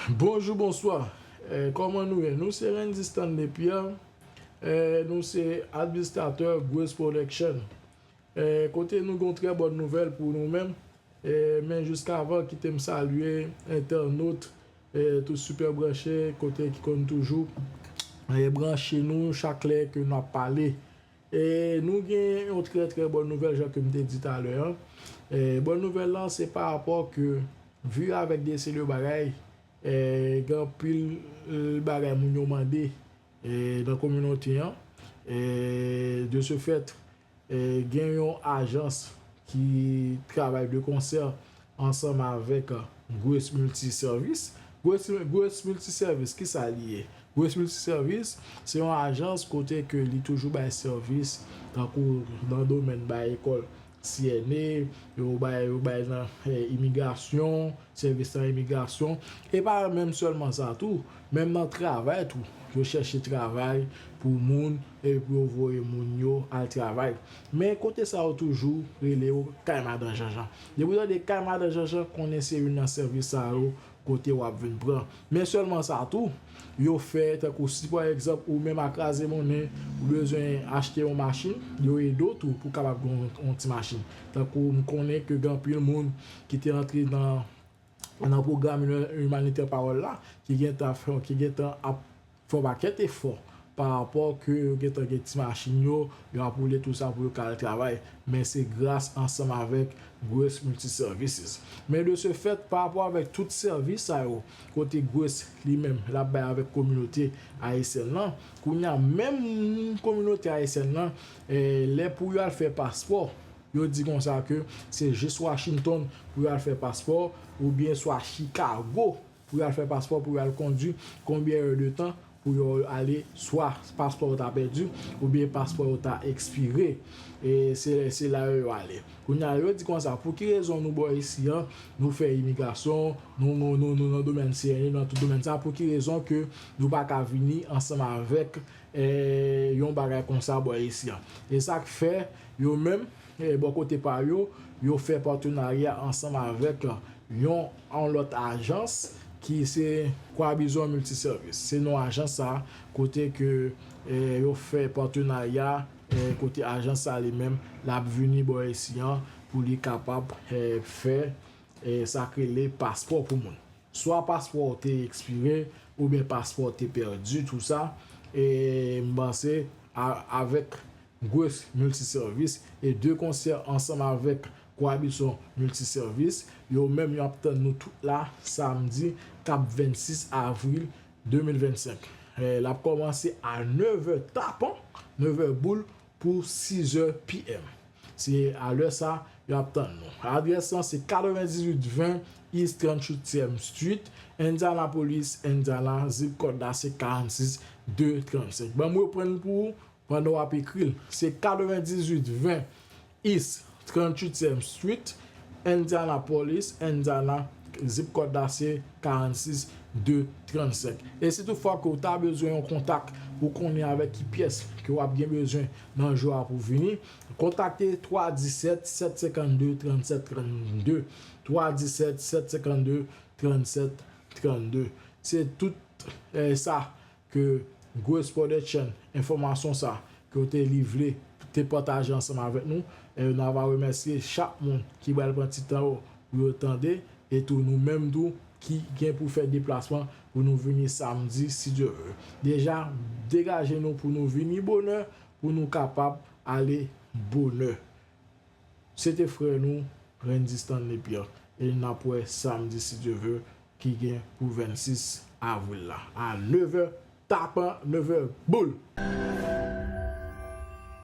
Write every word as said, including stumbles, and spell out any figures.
Bonjou, bonswa. Eh, kòman nou ye? Nou se Randy Stanley Pierre. Eh, nou se administratè Grace Production. Eh, kote nou gen yon trè bòn nouvèl pou nou menm. Eh, men jiskavan, kite m salye entènot, eh, tout sipè branche, kote ki konn toujou, eh, branche nou chak lè ke n ap pale. E nou gen yon trè, trè bòn nouvèl, jan ke m te di talè a. E bòn nouvèl lan, se pa rapò ke, vi avèk de seri de bagay, e, gen anpil, e, bagay moun yo mande, e, nan kominote an. E, de ce fait, e, gen yon ajans ki travay de konsè ansanm avèk Grace Multiservice. Grace, Grace Multiservice, ki sa li ye? Grace Multiservice, se yon ajans kote ke li toujou bay sèvis, tankou nan domèn bay lekòl C N A, yo bay, yo bay nan, eh, imigrasyon, sèvis nan imigrasyon. E pa menm sèlman sa tou, menm nan travay tou, yo chèche travay pou moun, e pou yo voye moun yo al travay. Men kote sa yo toujou rele yo kay madan Janjan. Depi w tande kay madan Janjan, konnen se youn nan sèvis sa yo kote w ap vin pran. Men sèlman sa tou, yo fè, tankou si pa egzanp ou menm a kraze monnen, ou bezwen achte yon machin, yo ede w tou pou w kapab gen yon, yon ti machin. Tankou m konnen ke gen anpil moun ki te antre nan, nan pwogram imanitè Pawòl la, ki gentan fè, ki gentan ap fè yon pakèt efò pa rapò ke yo gentan gen ti machin yo, yo ap woule tou sa pou yo ka al travay. Men se gras ansanm avèk Grace Multiservices. Men de ce fait, pa rapò avèk tout sèvis sa yo, kote Grace li menm, l ap bay avèk kominote ayisyèn lan, kounye a, menm kominote ayisyèn lan, eh, lè pou yo al fè paspò, yo di konsa ke se jis Washington pou yo al fè paspò, oubyen swa Chicago pou yo al fè paspò, pou yo al kondui, konbyen è de tan pou yo ale, swa paspò yo ta pèdi, oubyen paspò yo ta ekspire. E se, se la yo, yo ale. Kounye a, yo di konsa, pou ki rezon nou bò isi an, nou fè imigrasyon, nou, nou, nou, nou nan domèn C N A, nou nan tout domèn sa, pou ki rezon ke nou pa ka vini ansanm avèk, eh, yon bagay konsa bò isi an? E sa k fè, yo menm, eh, bò kote pa yo, yo fè patenarya ansanm avèk yon, yon lòt ajans ki se Kwabizon Multiservice. Se non ajans sa, kote ke, eh, yo fè patenarya, eh, kote ajans sa li menm, l ap vini bò isi an pou li kapab, eh, fè, eh, sa k rele paspò pou moun. Swa paspò w te ekspire, oubyen paspò w te pèdi, tou sa. E m panse a, avèk Grace Multiservice e de konsè ansanm avèk Kwabizon Multiservice, yo menm yo ap tann nou tout la, samdi k ap vennsis avril de mil vennsenk. Eh, l ap kòmanse a nèv è tapan, nèv è boul, pou sis è P M. Se a lè sa, yo ap tann nou. Adrès lan, se katrevendizuit ven East tranntuityèm Street, Indianapolis, Indiana, zip kòd la, se karannsis de trannsenk. Ban m reprann pou ou, pandan w ap ekri l. Se katrevendizuit ven East tranntuityèm Street, Indianapolis, Indiana, zip kòd la se karannsis de trannsenk. E si toutfwa ke w ta bezwen yon kontak pou konnen avèk ki pyès ke w ap gen bezwen nan jou a pou vini, kontakte twa disèt, sèt senkann de, trannsèt trannde, twa disèt, sèt senkann de, trannsèt trannde. Se tout, eh, sa ke Grace Production, enfòmasyon sa ke w te livre, te pataje ansanm avèk nou. E nou va remèsye chak moun ki pral pran ti tan yo pou yo tande, e tou nou menm tou ki gen pou fè deplasman pou nou vini samdi, si Dye vle. Deja, degaje nou pou nou vini bonè, pou nou kapab ale bonè. Se te frè nou, Randy Stanley Pierre, e n ap wè samdi, si Dye vle, ki gen pou vennsis avril la, a nèv è tapan, nèv è boul.